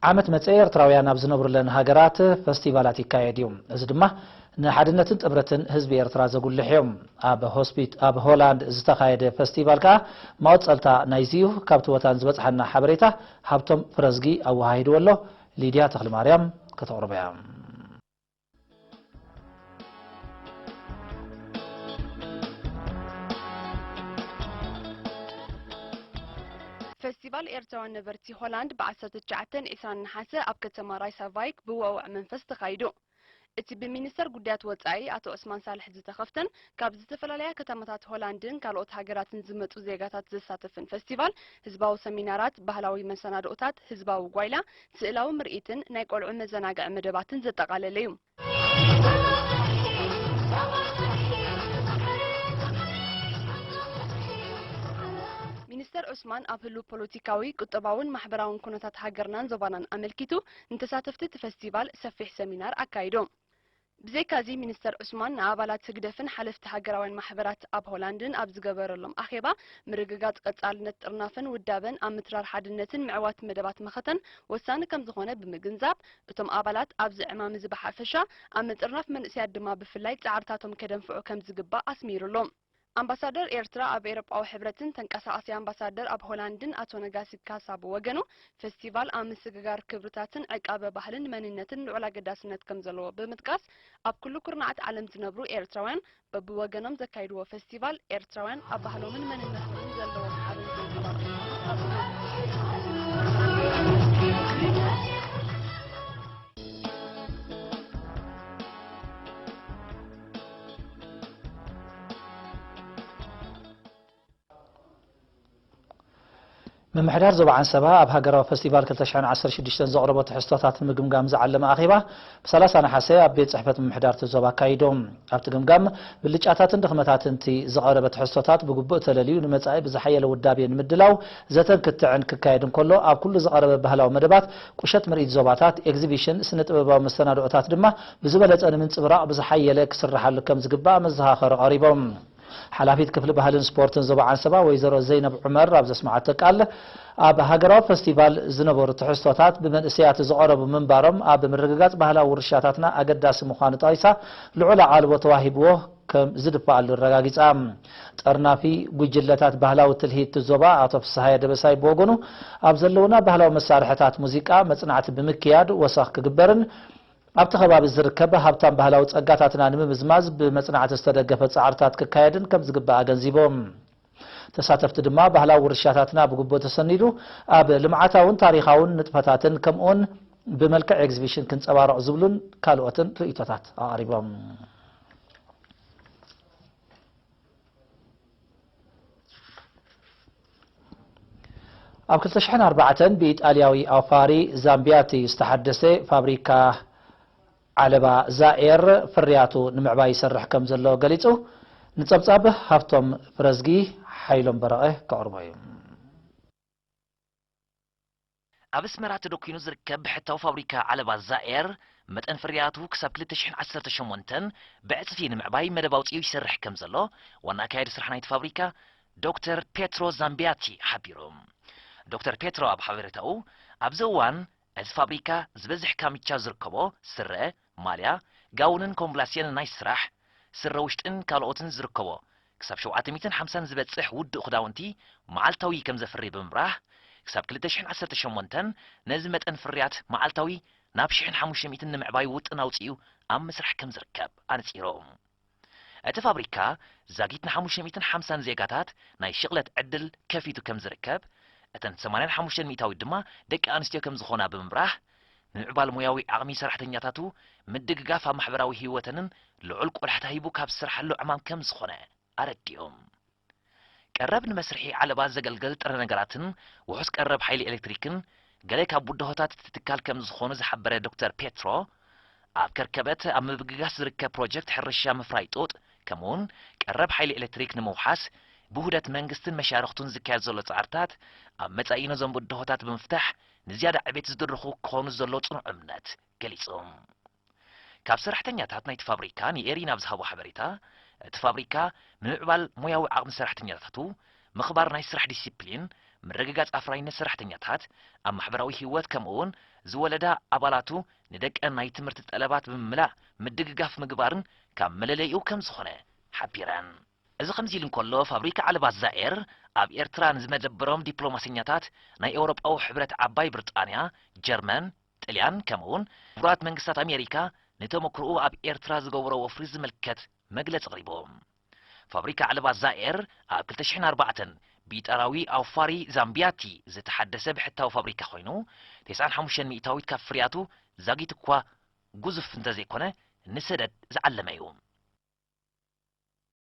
ዓመት መጸ ኤርትራውያን ኣብ ዝነብሩለን ሃገራት ፈስቲቫላት ይካየድ እዩ። እዚ ድማ ንሓድነትን ጥምረትን ህዝቢ ኤርትራ ዘጉልሕ እዩ። ኣብ ሆስፒት-፣ ኣብ ሆላንድ ዝተኻየደ ፈስቲቫል ከኣ ማወጸልታ ናይዚ እዩ። ካብቲ ቦታ ንዝበጽሓና ሓበሬታ ሃብቶም ፍረዝጊ ኣወሃሂድዎ ኣሎ። ሊድያ ተኽለማርያም ከተቕርቦ እያ። ፈስቲቫል ኤርትራውያን ነበርቲ ሆላንድ ብ ዓሰርተ ትሽዓተ ን ዒስራን ነሓሰ ኣብ ከተማ ራይሳቫይክ ብወውዕ መንፈስ ተኻይዱ። እቲ ብሚኒስተር ጉዳያት ወጻኢ ኣቶ ዑስማን ሳልሕ ዝተኸፍተን ካብ ዝተፈላለያ ከተማታት ሆላንድን ካልኦት ሃገራትን ዝመጹ ዜጋታት ዘሳተፈን ፈስቲቫል፣ ህዝባዊ ሰሚናራት፣ ባህላዊ መሰናድኦታት፣ ህዝባዊ ጓይላ፣ ስእላዊ ምርኢትን ናይ ቆልዑ መዘናግዒ መደባትን ዘጠቓለለ እዩ። ሚኒስተር ዑስማን ኣብ ህሉው ፖለቲካዊ፣ ቁጠባውን ማሕበራውን ኩነታት ሃገርናን ዞባናን ኣመልኪቱ ንተሳተፍቲ እቲ ፈስቲቫል ሰፊሕ ሰሚናር ኣካይዶም። ብዘይካዚ ሚኒስተር ዑስማን ንኣባላት ህግደፍን ሓለፍቲ ሃገራውያን ማሕበራት ኣብ ሆላንድን ኣብ ዝገበረሎም ኣኼባ፣ ምርግጋጽ ቀጻልነት ጥርናፈን ውዳበን ኣብ ምትራር ሓድነትን ምዕዋት መደባት መኸተን ወሳኒ ከም ዝኾነ ብምግንዛብ፣ እቶም ኣባላት ኣብዚ ዕማም እዚ ብሓፈሻ፣ ኣብ ምጥርናፍ መንእሰያት ድማ ብፍላይ ጻዕርታቶም ከደንፍዑ ከም ዝግባእ ኣስሚሩሎም። ኣምባሳደር ኤርትራ ኣብ ኤውሮጳዊ ሕብረትን ተንቀሳቓሲ ኣምባሳደር ኣብ ሆላንድን ኣቶ ነጋሲ ካሳ ብወገኑ፣ ፈስቲቫል ኣብ ምስግጋር ክብርታትን ዕቃበ ባህልን መንነትን ልዑል ኣገዳስነት ከም ዘለዎ ብምጥቃስ፣ ኣብ ኩሉ ኩርናዓት ዓለም ዝነብሩ ኤርትራውያን በብወገኖም ዘካይድዎ ፈስቲቫል፣ ኤርትራውያን ኣብ ባህሎምን መንነቶምን ዘለዎም ሓበን ዘንጸባርቕ ምዃኑ ኣስሚሩ። ምምሕዳር ዞባ ዓንሰባ ኣብ ሃገራዊ ፈስቲቫል ክልተ ሽሕን ዓሰርተ ሽዱሽተን ዘቕረቦ ትሕዝቶታት ንምግምጋም ዝዓለመ ኣኼባ ብ ሰላሳ ነሓሰ ኣብ ቤት ጽሕፈት ምምሕዳር እቲ ዞባ ኣካይዶም። ኣብቲ ግምጋም፣ ብልጫታትን ድኽመታትን እቲ ዝቐረበ ትሕዝቶታት ብግቡእ ተለልዩ ንመጻኢ ብዝሓየለ ውዳቤ ንምድላው ዘተን ክትዕን ክካየድ እንከሎ፣ ኣብ ኩሉ ዝቐረበ ባህላዊ መደባት፣ ቁሸት ምርኢት ዞባታት፣ ኤግዚቢሽን፣ ስነ ጥበባዊ መሰናድኦታት ድማ ብዝበለጸ ንምንጽብራቕ ብዝሓየለ ክስርሓሉ ከም ዝግባእ መዘኻኸሪ ቀሪቦም። ሓላፊት ክፍሊ ባህልን ስፖርትን ዞባ ዓንሰባ ወይዘሮ ዘይነብ ዑመር ኣብ ዘስመዓቶ ቃል፣ ኣብ ሃገራዊ ፈስቲቫል ዝነበሩ ትሕዝቶታት ብመንእሰያት ዝቐረቡ ምንባሮም ኣብ ምርግጋጽ ባህላዊ ውርሻታትና ኣገዳሲ ምዃኑ ጠቒሳ፣ ልዑል ኣቓልቦ ተዋሂብዎ ከም ዝድፋኣሉ ኣረጋጊጻ። ጠርናፊ ጉጅለታት ባህላዊ ትልሂት ዞባ ኣቶ ፍስሃየ ደበሳይ ብወገኑ፣ ኣብ ዘለውና ባህላዊ መሳርሕታት ሙዚቃ መጽናዕቲ ብምክያድ ወሰኽ ክግበርን ኣብቲ ከባቢ ዝርከብ ሃብታም ባህላዊ ጸጋታትና ንምምዝማዝ ብመጽናዕቲ ዝተደገፈ ጻዕርታት ክካየድን ከም ዝግባእ ኣገንዚቦም። ተሳተፍቲ ድማ ባህላዊ ውርሻታትና ብግቡእ ተሰኒዱ ኣብ ልምዓታውን ታሪኻውን ንጥፈታትን ከምኡውን ብመልክዕ ኤግዚቢሽን ክንጸባረቕ ዝብሉን ካልኦትን ርእይቶታት ኣቕሪቦም። ኣብ ክልተ ሽሕን ኣርባዕተን ብኢጣልያዊ ኣውፋሪ ዛምቢያቲ ዝተሓደሰ ፋብሪካ ዓለባ ዛኤር ፍርያቱ ንምዕባይ ይሰርሕ ከም ዘሎ ገሊጹ። ንጸብጻብ ሃብቶም ፍረዝጊ ሓይሎም በረቐ ከቕርቦ እዩ። ኣብ ኣስመራ ተደኲኑ ዝርከብ ብሕታዊ ፋብሪካ ዓለባ ዛኤር፣ መጠን ፍርያቱ ክሳብ ክልተ ሽሕን ዓሰርተ ሸሞንተን ብዕጽፊ ንምዕባይ መደብ ኣውጺኡ ይሰርሕ ከም ዘሎ ዋና ኣካያዲ ስራሕ ናይቲ ፋብሪካ ዶክተር ፔትሮ ዛምቢያቲ ሓቢሩ። ዶክተር ፔትሮ ኣብ ሓበሬታኡ፣ ኣብዚ እዋን እዚ ፋብሪካ ዝበዝሕ ካሚቻ ዝርከቦ ስረ፣ ማልያ፣ ጋውንን ኮምብላስየንን ናይ ስራሕ፣ ስረ ውሽጥን ካልኦትን ዝርከቦ ክሳብ ሸውዓተ ሚእትን ሓምሳን ዝበጽሕ ውዱእ ክዳውንቲ መዓልታዊ ከም ዘፍሪ ብምብራህ፣ ክሳብ ክልተ ሽሕን ዓሰርተ ሸሞንተን ነዚ መጠን ፍርያት መዓልታዊ ናብ ሽሕን ሓሙሽተ ሚእትን ንምዕባይ ውጥን ኣውጺኡ ኣብ ምስራሕ ከም ዝርከብ ኣነጺሩ። እቲ ፋብሪካ ዛጊት ንሓሙሽተ ሚእትን ሓምሳን ዜጋታት ናይ ሽቕለት ዕድል ከፊቱ ከም ዝርከብ፣ እተን ሰማንያን ሓሙሽተን ሚእታዊት ድማ ደቂ ኣንስትዮ ከም ዝኾና ብምብራህ፣ ንምዕባል ሞያዊ ዓቕሚ ሰራሕተኛታቱ ምድግጋፍ ኣብ ማሕበራዊ ህይወተንን ልዑል ቆላሕታ ሂቡ ካብ ዝሰርሓሉ ዕማም ከም ዝኾነ ኣረዲኦም። ቀረብ ንመስርሒ ዓለባ ዘገልግል ጥረ ነገራትን ውሑስ ቀረብ ሓይሊ ኤሌክትሪክን ገለ ካብ ብድሆታት እቲ ትካል ከም ዝኾኑ ዝሓበረ ዶክተር ፔትሮ፣ ኣብ ከርከበት ኣብ ምብግጋስ ዝርከብ ፕሮጀክት ሕርሻ ምፍራይ ጡጥ፣ ከምኡውን ቀረብ ሓይሊ ኤሌክትሪክ ንምውሓስ ብውህደት መንግስትን መሻርኽቱን ዝካየድ ዘሎ ጻዕርታት ኣብ መጻኢ ነዞም ብድሆታት ብምፍታሕ ንዝያዳ ዕቤት ዝድርኹ ክኾኑ ዘሎ ጽኑዕ እምነት ገሊጹ። ካብ ሰራሕተኛታት ናይቲ ፋብሪካ ንኤሪና ኣብ ዝሃቦ ሓበሬታ፣ እቲ ፋብሪካ ንምዕባል ሞያዊ ዓቕሚ ሰራሕተኛታቱ፣ ምኽባር ናይ ስራሕ ዲሲፕሊን፣ ምርግጋጽ ኣፍራይነት ሰራሕተኛታት፣ ኣብ ማሕበራዊ ህይወት ከምኡ እውን ዝወለዳ ኣባላቱ ንደቀን ናይ ትምህርቲ ጠለባት ብምምላእ ምድግጋፍ ምግባርን ካብ መለለይኡ ከም ዝኾነ ሓቢረን። እዚ ከምዚ ኢሉ እንከሎ፣ ፋብሪካ ዓለባ ዛኤር ኣብ ኤርትራ ንዝመደበሮም ዲፕሎማሰኛታት ናይ ኤውሮጳዊ ሕብረት፣ ዓባይ ብሪጣንያ፣ ጀርመን፣ ጥልያን ከምኡውን ሕቡራት መንግስታት ኣሜሪካ ንተመክሮኡ ኣብ ኤርትራ ዝገበሮ ወፍሪ ዝምልከት መግለጺ ኣቕሪቦም። ፋብሪካ ዓለባ ዛኤር ኣብ ክልተ ሽሕን ኣርባዕተን ብኢጣልያዊ ኣውፋሪ ዛምቢያቲ ዝተሓደሰ ብሕታዊ ፋብሪካ ኮይኑ፣ ተስዓን ሓሙሽተን ሚእታዊት ካብ ፍርያቱ ዛጊት እኳ ግዙፍ እንተዘይኮነ፣ ንሰደድ ዝዓለመ እዩ።